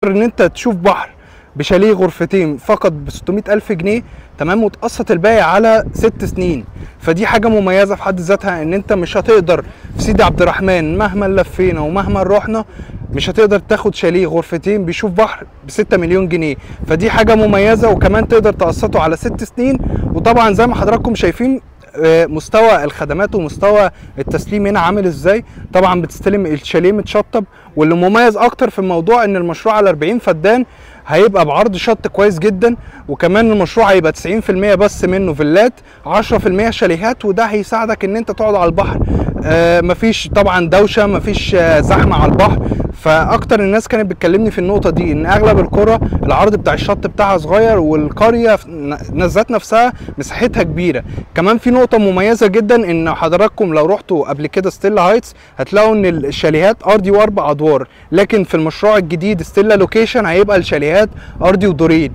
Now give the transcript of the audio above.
ان انت تشوف بحر بشاليه غرفتين فقط ب 600 الف جنيه، تمام، وتقسط الباقي على 6 سنين. فدي حاجة مميزة في حد ذاتها، ان انت مش هتقدر في سيدي عبد الرحمن مهما لفينا ومهما رحنا مش هتقدر تاخد شاليه غرفتين بيشوف بحر ب 6 مليون جنيه. فدي حاجة مميزة، وكمان تقدر تقسطه على 6 سنين. وطبعا زي ما حضراتكم شايفين مستوى الخدمات ومستوى التسليم هنا عامل ازاي. طبعا بتستلم الشاليه متشطب، واللي مميز اكتر في الموضوع ان المشروع على 40 فدان هيبقى بعرض شط كويس جدا، وكمان المشروع هيبقى 90% بس منه فيلات، 10% شاليهات، وده هيساعدك ان انت تقعد على البحر. مفيش طبعا دوشه، مفيش زحمة على البحر. فاكتر الناس كانت بتكلمني في النقطة دي، ان اغلب القرى العرض بتاع الشط بتاعها صغير، والقريه ذات نفسها مساحتها كبيرة. كمان في نقطة مميزة جدا، ان حضراتكم لو رحتوا قبل كده ستيلا هايتس هتلاقوا ان الشاليهات ارضي واربع ادوار، لكن في المشروع الجديد ستيلا لوكيشن هيبقى الشاليهات ارضي ودورين.